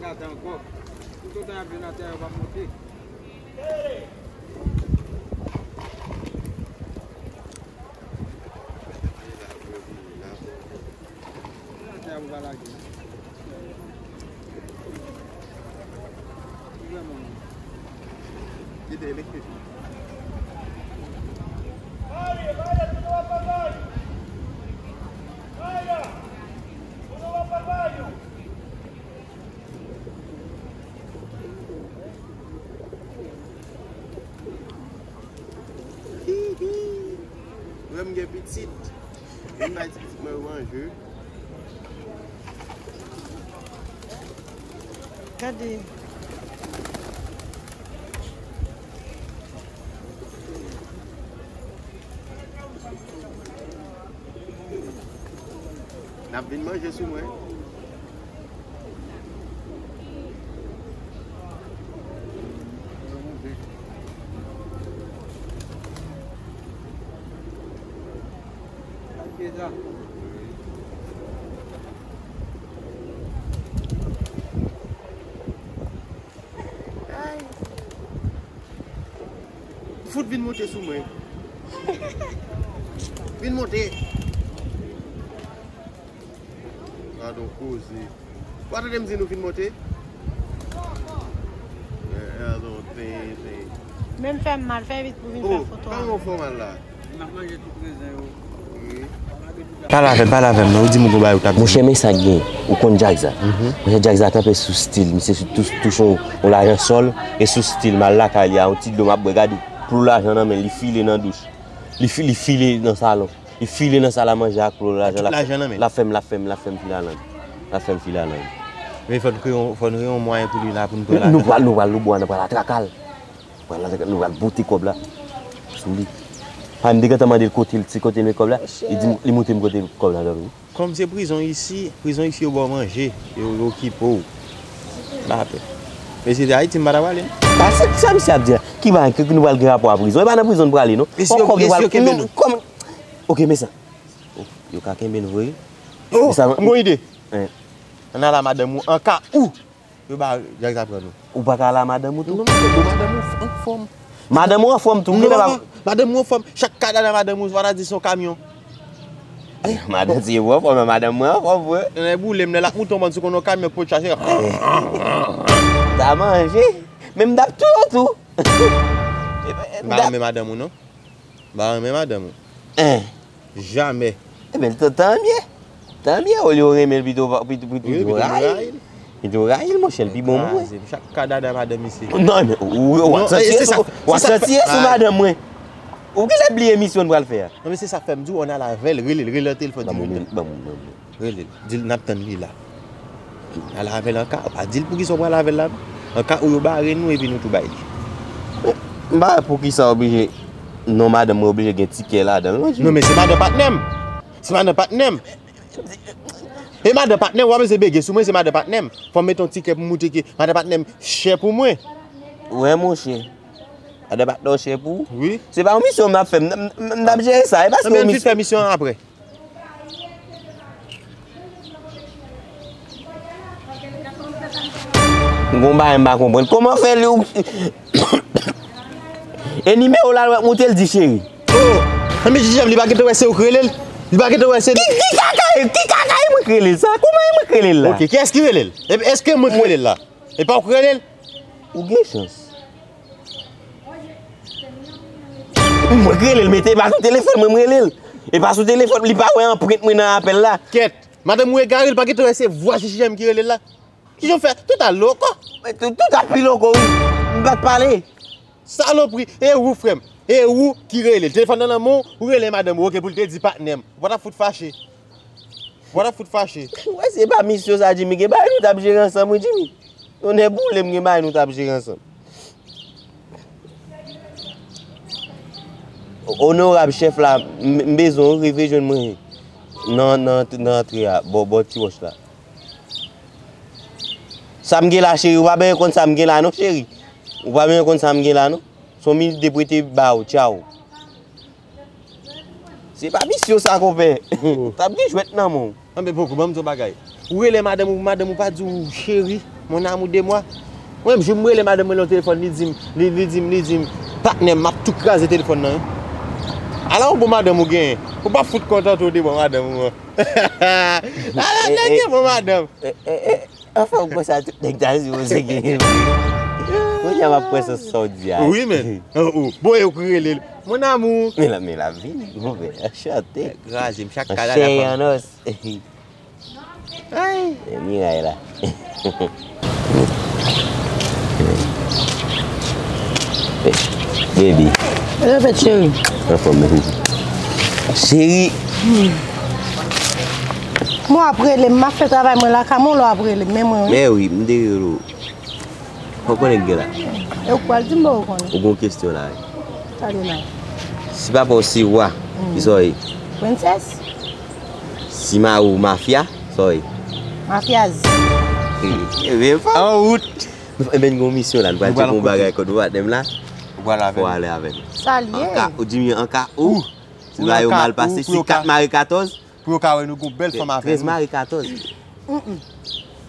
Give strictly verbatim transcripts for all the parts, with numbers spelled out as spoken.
Atè ankò. Toutotan y ap jwenn atè, yo p ap monte. Atè a pou pa lage. Vrèman. Kite l, kite l. Lè m gen pitit, vin bay ti pitit mwen yo manje. Gade. N ap vin manje sou mwen. Fout vin monte sou mwen. Vin monte. Gadon koze. Ou pa tande m di nou fin monte? Gadon tenten. Men m fè m mal, fè vit pou vin fè foto a. Kòman w fè w mal la? M ap manje tout rezen yo. Wi. Pale avè m, pale avè m non, ou di m gon bagay ou t ap di. Monchè, men sa k gen, ou konn Jackza. Monchè, Jackza kanpe sou stil, misye sou tou, touche yon, yon lajan sòl, e sou stil, m al lakay li a, yon ti dlo m ap bwè, gade, plo lajan nan men l, li file nan douch. Li fi-, li file nan salon. Li file nan sal a manje ak plo lajan. Tout lajan nan men l. L ap fè m, l ap fè m, l ap fè m file a lang. L ap fè m file a lang. Men fò n kreye yon, fò n kreye yon mwayen pou li la, pou n pran lajan. Nou pral, nou pral, nou bwa, nou pral atrake l. Pral la, nou pral bote kòb la sou li. Pa m te gentan mande l kote l, se kote l met kòb la. Li di m, li montre m kote kòb la dòmi. Kòm se prizon isi, prizon isi yo ba w manje, yo, yo okipe w. M pa pè. Men si se te Ayiti, m pa ta prale. Sa, sa, sa misye ap di a? Ki bagay, ki, ki nou pral gen rapò a prizon? E pa nan prizon n prale, non. E si yo, e si yo kenbe nou? Kòm, ok, men sa. Oh, yo ka kenbe n vre. Oh, m gon ide. Ann al a madanm ou, an ka ou yo ba Jackza pran nou. Ou pa ka al a madanm ou tou? Non, madanm ou anfòm. Madanm ou anfòm tou, kilè pa. Madanm ou anfòm. Chak kadada madanm ou, fò ta di se yon kamyon. Madanm ti ou anfòm, men madanm mwen anfòm vre. Nan boule m, lè l ap moute yon bann sou konn yon kamyon k pot chache. Ta manje. Men m t ap touye w tou. M pa renmen madanm ou non. M pa renmen madanm ou. Hein. Jamè. Ebyen, tan, tan byen. Tan byen, olye w renmen l, pito, pito, pito, pito rayi l. Pito rayi l, monchè, l pi bon pou mwen. Chak kadada madanm isi. Non, men, ou, ou, w ap santi sou, w ap santi sou madanm mwen. Ou genlè bliye misyon n pral fè a. Non, men se sa k fè m di w, ann al avè l, rele l, rele nan telefòn, di l. Ban m, ban m, ban m. Rele l. Di l n ap tann li la. Al avè l anka. Pa di l poukisa w pral avè l la non. Anka ou yo bare nou epi nou tou bay li. M pa wè poukisa oblije, non, madanm mwen oblije gen tikè ladan l non, Jimmy. Non, men se madan patnè m. Se madan patnè m. E madan patnè w, w ap bezwen bege sou mwen, se madan patnè m. Fò m mete yon tikè pou m montre ke madan patnè m chè pou mwen. Wè, monchè. Madan patnè w chè pou ou? Wi. Se pa yon misyon m ap fè, m, m, m, m ap jere sa. E pa se yon misyon. Ann fè misyon an aprè. M gon bagay m pa konprann. Kòman fè li ou, e nimewo l al wè moute l di cheri? Oh! Anben Jijèm, li pa gentan wè se ou k rele l? Li pa gentan wè se. Ki, ki kaka e, ki kaka e mwen k rele l sa? Kòman e mwen k rele l la? Ok, kiyès ki rele l? E, èske mwen k rele l la? E pa ou k rele l? Ou gen chans. Mwen k rele l, mete, e pa sou telefòn mwen m rele l. E pa sou telefòn, li pa wè anprent mwen nan apèl la. Kèt, madanm ou egare, li pa gentan wè se vwa Jijèm ki rele l la. Kijan w fè? Tout a loko. Men tout, tout a pi loko, wi. M pa t pale. Salopri, e ou frè m, e ou ki rele l. Telefòn nan nan men w, ou rele madanm ou, ok, pou l te di patnè m. Ou pa t ap fout fache. Ou pa t ap fout fache. Ou wè se pa misyon sa, Jimmy, gen bagay nou t ap jere ansanm, wi, Jimmy. Tonnè boule m, gen bagay nou t ap jere ansanm. Onorab chèf la, m, m bezwen w rive jwenn mwen nan, nan, nan antre a, bò, bò ti wòch la. Sa m gen la, cheri, ou pa bezwen konn sa m gen la non, cheri. Ou pa bezwen konn sa m gen la non. Se yon minit de prete ba ou, tchaw. Se pa misyon sa, konpè. T ap gen jwèt nan men w. Anben, poko, ban m di w bagay. Ou rele madanm ou, madanm ou pa di w cheri. Mon amour de moi. Mwen menm, jou m rele madanm mwen nan telefòn, li di m, li, li di m, li di m, patnè m, m ap tou kraze telefòn nan, wi. Ala yon bon madanm ou genyen. Ou pa fout kontante w de bon madanm ou an. Ala nèg gen bon madanm. Anfen, ou kwè sa tout nèg ta di w se genyen. Kounye a m ap kwè sa sa w di a. Wi, men. Oh, oh. Bon, e ou ki rele l. Mon amour. Men la, men la vini, mon pè. Anchante. Kraze m chak kala la. Anchante. Ay! E miray la. Baby. Repèt, cheri. Anfòm, baby. Cheri. Mwen ap rele m, m ap fè travay mwen lakay mwen, lè w ap rele m, men mwen, wi. Men wi, m te rele w. Ou konnen ki gen la? E ou k pral di m, bon, ou konnen. Ou gon kesyon la, wi. Sa gen la? Si papa w se wa, ki sa w ye? Prensès. Si mari w mafya, sa w ye? Mafyaz. Ebyen, fò. An wout. Ebyen, n gon misyon la, n pral tcheke yon bagay kòd ou atè m la. Ou pral avè m. Fò w ale avè m. Sa l ye? Anka, ou di m anka ou. Si bagay yo mal pase, si kat mare katòz. Pou yo ka wè nou gon bèl fanm avè nou. Trèz mare katòz. Mm, mm.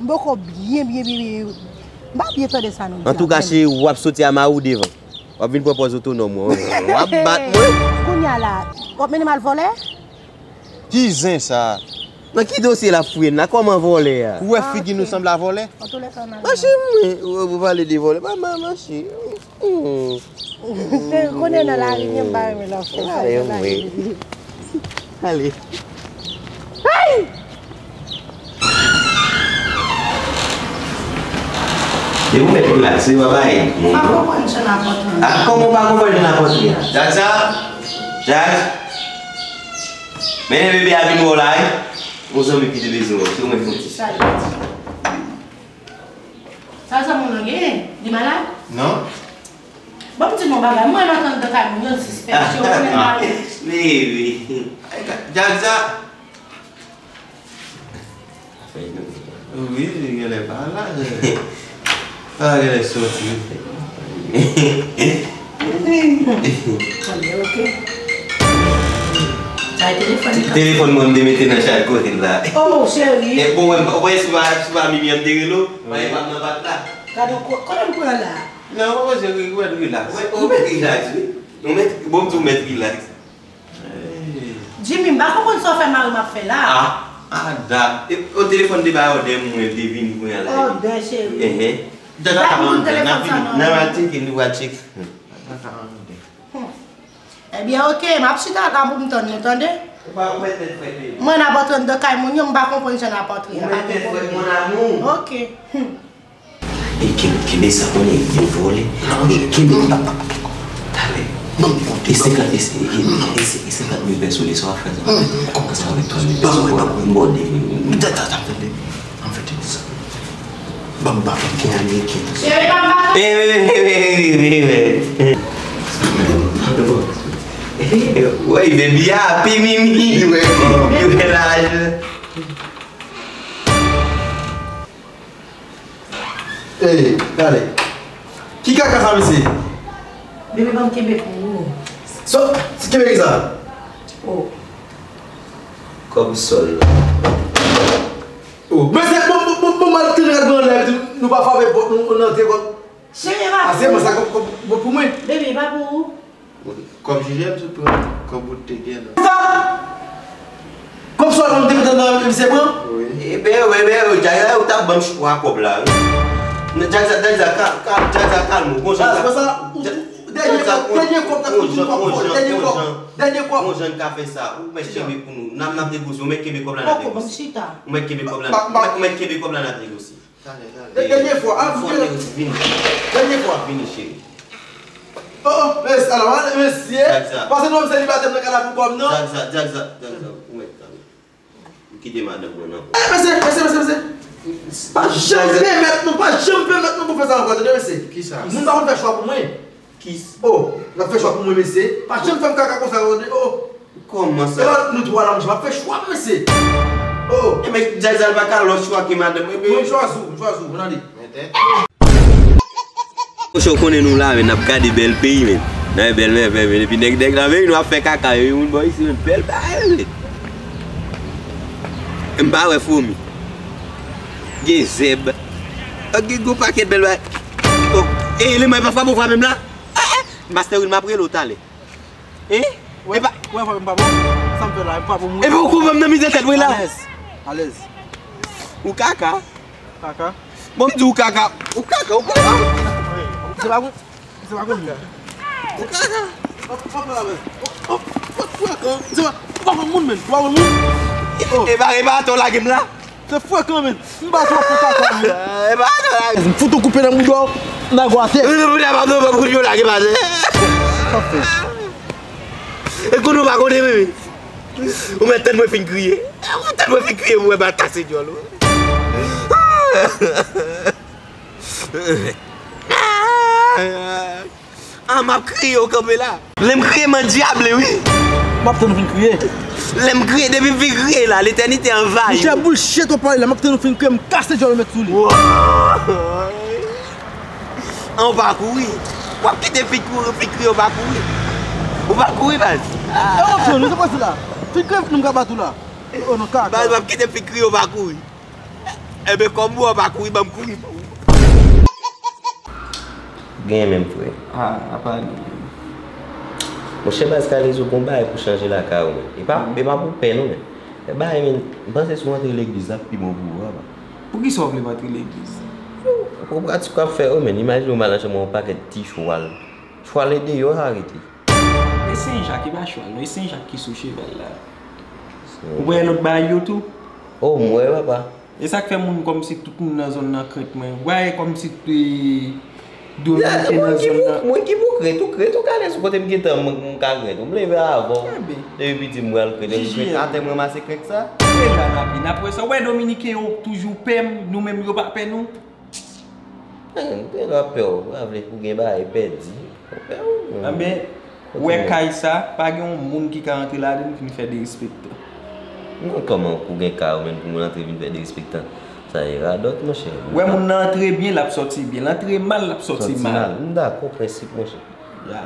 M poko byen, byen, byen, byen. M pa byen tande sa nou di a. Antouka, cheri, w ap soti a mari w devan. W ap vin pran pòz otonòm ou an. W ap bat mwen. Kounye a la, w ap mennen m al vòlè? Ki zen sa? Nan ki dosye l ap fouye n la? Kòman vòlè a? Ou wè figi nou sanble a vòlè? Antouka, m al. Mache mwen, ou, ou pale de vòlè. Ma, ma, mache. Hmm. Konnen nan lari, m pa renmen lè w fè sa. Ale, mwen. Ale. Ay! E ou mèt relax, wi, papa, e. Pa konprann jan n ap antre. Ah, kòman w pa konprann jan n ap antre a? Jack sa? Jack? Mennen bebe a vin wè w la, wi. Yon zanmi ki te bezwen wè w, se ou mèt fè yon ti. Sa l di? Sa zanmi w lan genyen? Li malad? Non. Bon, m di nou yon bagay, mwen antre anndan kay moun yo, m sispèk, si yo konnen m malad. Baby. Jack sa? Wi, li genlè pa la. Ah, genlè soti. Tande, ok. Ay, telefòn li. Telefòn mwen, m te mete nan chaj kote l la. Oh, cheri. E bon, mwen, mwen, si pa, si pa Mimi an m te rele w, mwen pa m nan bat la. Gade, kote m pran la? Non, mwen, mwen, relax. Mwen, mwen, relax, wi. Mwen, bon, m di w mèt relax. Jimmy, m pa konprann sa w fè mari m ap fè la. Ah, ah, dat. E, o telefòn te bay òdè mwen, te vini kounye a la. Òdè, cheri. Enhen. Bay moun telefòn sa non. Nan, al tcheke, nou al tcheke. Hmm. Ebyen, ok, m ap chita la pou m tann nou, tande? Ou pa, ou mèt fè, fè. Mwen, n ap antre anndan kay moun yo, m pa konprann jan n ap antre a, pa gen pwoblèm. Ok. Hmm. E kenbe, kenbe sa, konnen gen vòlè. E kenbe, pa, pa, pa, pa. Talè. E senkant, e, e, e, e, e senkant mil pèso li, sa w ap fè sa? Kòman sa avèk twa mil pèso? Ban mwen, ban mwen. Bon, de mil. Tande, tande, tande. An fèt, di sa. Ban m ba, ban m gen Ameriken. E, e, e, e, e, e, e. Wey, baby, a, pi mimi. Li wè, li wè laj. Ey, gade. Ki kaka sa, mesye? Bebe, ban m kenbe pou ou. So, kenbe ki sa? Oh. Kòb sòl la. Oh, mesye, bon, bon, bon, bon, mal tire ak gran lè, nou pa frape pòt, nou, nou antre kòb. Cheri, e pa pou ou. Ase mwen sa kòb, kòb, bon pou mwen. Bebe, e pa pou ou. Kòb jijè, m sot pran kòb ou te gen nan. Sa? Kòb sa w te mete nan misye pran? Wi. Eben, wi, men, wi, Jaja, ou t ap ban m chwa kòb la, wi. Jaja, Jaja, ka, ka, Jaja, kalme w. Gon jan, sa, sa, ou, ou, dènye kòb, dènye kòb, dènye kòb, dènye kòb, dènye kòb. Gon jan n ka fè sa. Ou mèt kenbe pou nou. N ap, n ap negosye. Ou mèt kenbe kòb la, n ap negosye. Ou mèt kenbe kòb la, n ap, ou mèt kenbe kòb la, n ap negosye. Talè, talè. Dènye fwa, a, vini. Dènye fwa. Vini, cheri. Oh, oh, mesye, alò, mesye. Jack sa. Pase nou menm selibatè nan kay la pou kòm non. Jack sa, Jack sa, Jack sa. Ou mèt kanpe. Ou kite madanm mwen nan. Eh, mesye, mesye, mesye, mesye. Pa janm pèmèt nou, pa janm pèmèt nou pou fè sa ankò, tande, mesye. Kisa? Moun pa konn fè chwa pou mwen. Kis. Oh, n ap fè chwa pou mwen, mesye. Pa janm fè m kaka konsa, tande. Oh. Kòman sa? E lè nou twa la, monchè, m ap fè chwa m, mesye. Oh. E men, Jack sa, l pa ka lòt chwa ke madanm mwen, men. Mwen, m chwazi w, m chwazi w, mwen ale. Monchè, ou konnen nou la, men, n ap gade bèl peyi, men. Nan bèl mèvèy, men. Epi nèg, nèg nan peyi nou ap fè kaka, epi moun bò isi, men, bèl bagay, men. M pa wè foumi. Gen zèb. Gen gwo pakèt bèl bagay. Oh, e, Lema, e pa frape w frape m la? Eh, eh, Master Will, m ap rele w talè. Eh? Wè, e pa wè, frape m pa bon. Sa m fè la, m pa bon. E pa w konprann nan mizè tèt mwen la? Alèz. Alèz. Ou kaka. Kaka. Bon, m di w kaka. Ou kaka, ou kaka. Se pa bon. Se pa konn. Ou pa konn moun, men. Ou pa konn moun. E pa, e pa atò w lage m la. Se frekan, men. M ba twòp pou kaka, men. E pa atò w lage. M fout ou koupe nan mouda w, m lage w atè. Mouda pa twòp pou yo lage m atè. Sa fè. E konnen w pa konnen, men. Ou mèt tann mwen fin kriye. Ou mèt tann mwen fin kriye, mwen ba kase dyòl ou. Ah, m ap kriye, ou kanpe la. Lè m kriye, m andyable, wi. M ap tann ou fin kriye. Lè m kriye, depi m fin kriye la, letènite anvayi. Monchè, bullshit w ap pale la, m ap tann ou fin kriye, m kase dyòl ou mèt sou li. Woy! An, ou pa kouri. W ap kite fi kouri, fi kriye, ou pa kouri. Ou pa kouri, baz. E w ap jwenn, ou se pase la. Fin kriye, nou m ka bat ou la. Oh non, kaka. Baz, w ap kite fi kriye, ou pa kouri. Enben, kòm ou an pa kouri, ban m kouri pou ou. Genyen menm, frè. Ah, apa li menm. Monchè, baz, Kalezo, gon bagay pou chanje lakay ou, men. E pa, e pa pou pè, non, men. E bagay, men, m panse si w antre legliz, l ap pi bon pou ou, apa. Poukisa w vle m antre legliz? Pou pratik w ap fè yo, men. Imajine w m al nan chanm yon pakèt ti chwal. Chwal e deyò, arete. E Sen Jak, e pa chwal, non. E Sen Jak ki sou cheval la. Ou wè lòt bagay yo tou? Oh, m wè, papa. E sa k fè moun kòmsi tout moun nan zòn nan krent mwen. Wè, kòmsi, e, Dominiken nan zòn nan. Mwen ki pou krent ou, krent ou Kalezo, kote m gentan m, m ka krent ou. M leve avan w. Depi piti m pral krent, m krent atè m ranmase krent sa. E la n ap vin apre sa. Wè Dominiken yo toujou pè m, nou menm yo pa pè nou. Eh, m te la pè w, pa vle pou gen bagay pèdi. Ou pè w, men. Anben, ou wè kay sa, pa gen yon moun ki ka antre ladan l vin fè derespektan. M konn kòman pou gen kay ou menm pou moun antre vin fè derespektan. Sa e radòt, monchè. Wè moun nan antre byen, l ap sòti byen. L antre mal, l ap sòti mal. M dakò, prensip, monchè.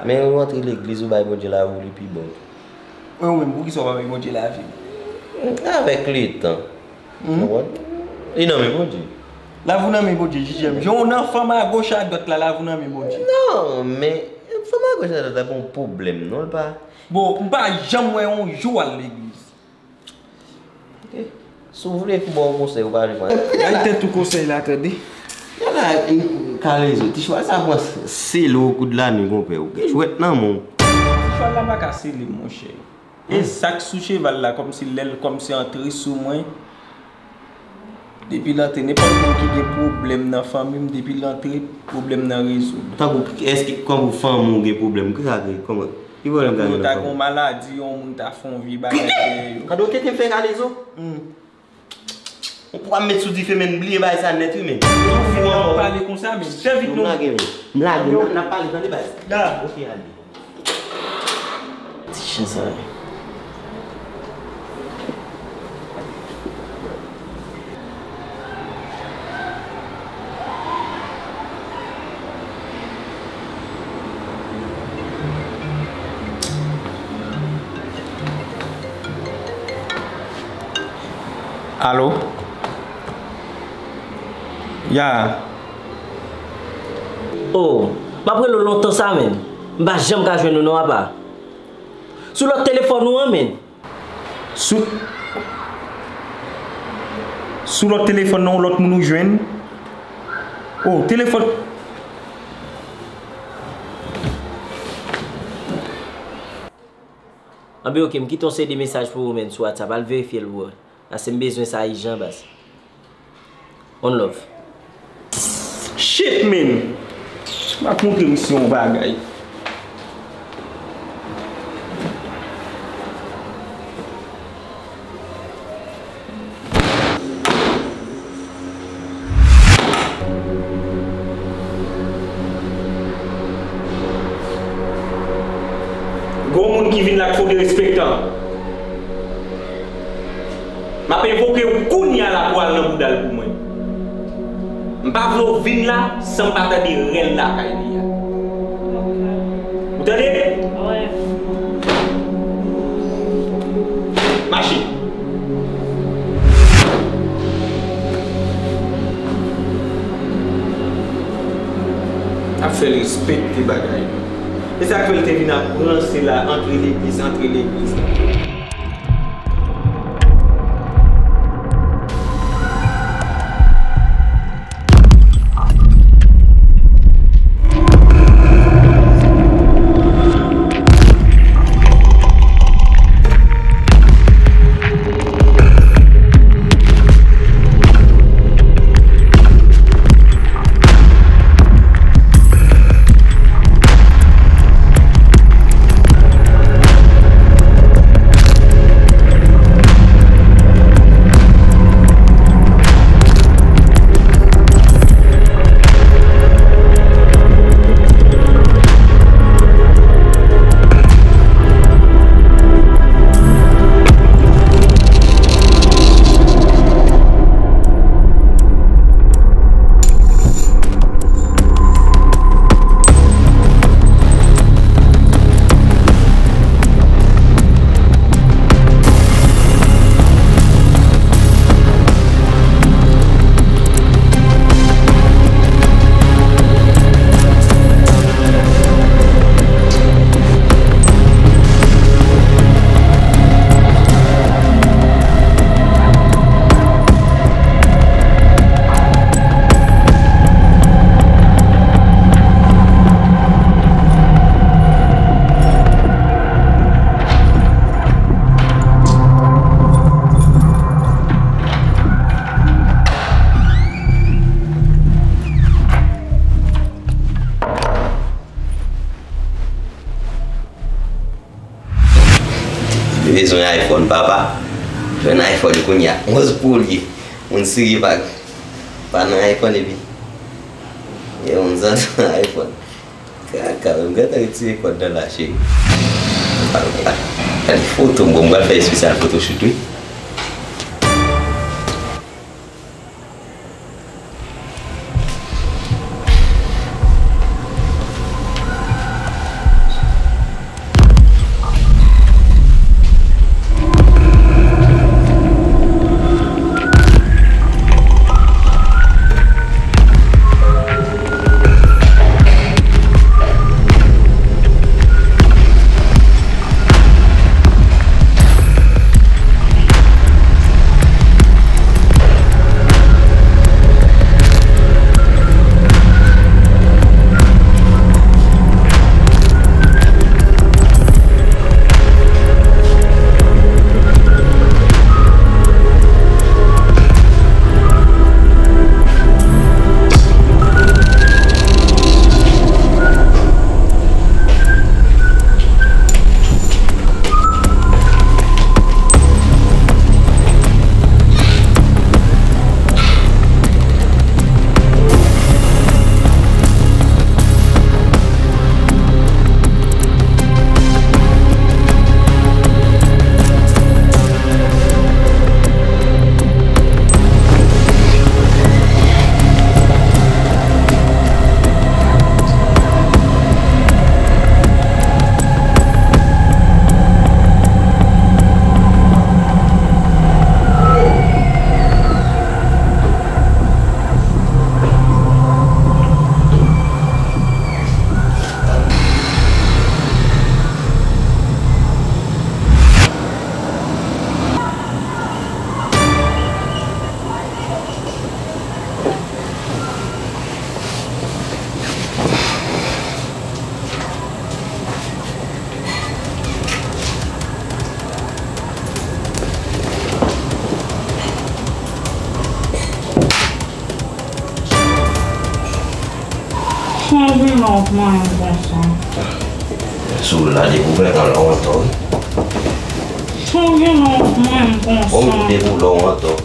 Men ou antre legliz, ou bay Bondye lavi w, li pi bon. Mwen, ou menm, poukisa w pa bay Bondye lavi m? Avèk letan. Ou konprann? Li nan men Bondye. Lavi w nan men Bondye, J J M. Jan w nan fanm agoch adwat la, lavi w nan men Bondye. Non, men fanm agoch adwat la pa yon pwoblèm, non, l pa. Bon, m pa janm wè yon jou w al legliz. Ok. Si w vle pou ba w konsèy, ou pa vle pran. Bay tèt ou konsèy la, tande. Gade la, e, Kalezo, ti chwal sa pran selo kou de la nuit, konpè. Ou gen jwèt nan men w. Ti chwal la pa ka sele m, monchè. E sa k sou cheval la, kòmsi lè l kòmsi antre sou mwen. Depi l antre, nenpòt moun ki gen pwoblèm nan fanmi m, depi l antre, pwoblèm nan rezoud. Tankou, èske, kòman fanmi w gen pwoblèm? Ki sa gen? Kòman? Ki pwoblèm ka gen nan fanmi w? Tankou yo ta gen yon maladi, yon moun ta fè yon vye bagay dèyè yo. Gade w tete m fè Kalezo? Hmm. Ou pral met sou dife, men, bliye bagay sa nèt, wi, men. Ou fou ankò. Pale konsa, men. Fè vit non. M lage, men. M lage, n ap pale, tande, baz. Da. Ok, ale. Ti chen sa yo. Alo? Ya. Oh, m ap rele w lontan sa, menn. M pa janm ka jwenn ou non, apa. Sou lòt telefòn ou an, menn. Sou, sou lòt telefòn nan, yon lòt moun ou jwenn? Oh, telefòn. Anben, ok, m kite yon seri de mesaj pou ou, menn, sou WhatsApp. Al verifye l pou mwen. Paske m bezwen sa ijan, baz. One love. Shit, man! M ap montre misye yon bagay. Gon moun ki vin la k fè w derespektan. M ap envoke w kounye a la pou w al nan bouda l pou mwen. M pa vle w vin la san m pa tande rèl lakay li a. Ou tande? Wi. Mache. Fè l respekte bagay. E sa k fè l te vin ap ranse la, antre legliz, antre legliz. Li bezwen iPhone, papa. Jwenn iPhone kounye a. Onz pou li. Moun serye pa, pa nan iPhone epi. Ye, moun sa nan iPhone. Kaka, m gentan retire kòd nan la, cheri. Gade foto m, bon, m pral fè espesyal photoshoot, wi. Chanje non pou mwen konsa. Sou la depi ou fè tan lontan, wi. Chanje non pou mwen konsa. Bon, depi ou lontan.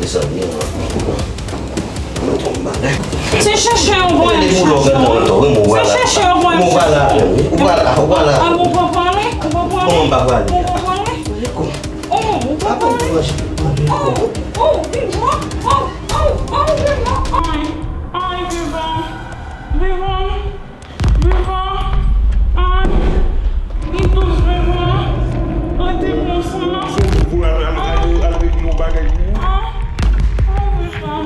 Mezanmi, mwen, mwen, mwen, mwen, mwen, mwen, mwen. Se chèche yon pwen. Depi ou lontan, wi, mwen, wala. Se chèche yon pwen. Mwen, wala, wi. Ou wala, ou wala. Ah, ou pa pale, ou pa pale. Kòman m pa pale? Ou pa pale. Oh, ou pa pale. Oh, oh, vivan. Oh, oh, oh, vivan. Ay, ay, vivan. Vivan. Vivan. Ay. Li dous, vivan. Rete konsa. Pou al, al, al, al regle yon bagay pou ou. Ah. Oh, vivan.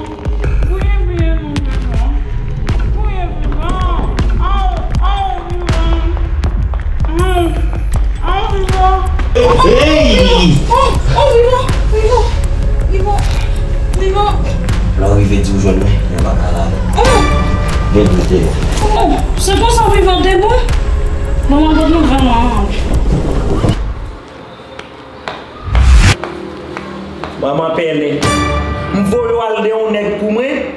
Gouye pye nou, vivan. Gouye, vivan. Ah. Oh, oh, Vivan, Vivan, Vivan, Vivan. Lè w rive di w jwenn mwen, mwen pa ka la. Oh, vin, mete. Oh, se konsa Vivan te bon? Bon, mwen pot nouvèl mwen. Manman pèlen. M voye w al de yon nèg pou mwen,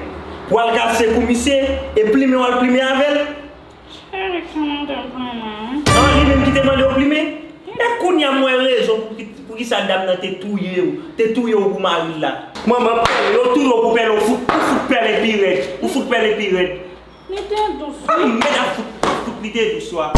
pou al kase kou misye, e plimen w al plimen avè l. Cheri ki mande m plimen. An, li menm ki te mande w plimen? E kounye a m wè rezon pou ki, pou ki sa dam nan te touye w, te touye w pou mari l la. Manman pèlen, yo touye w pou pèlen, ou fout, ou fout pèlen pi rèd, ou fout pèlen pi rèd. Li te dous, wi. Mèd ap fout, ap fout li te dous wa.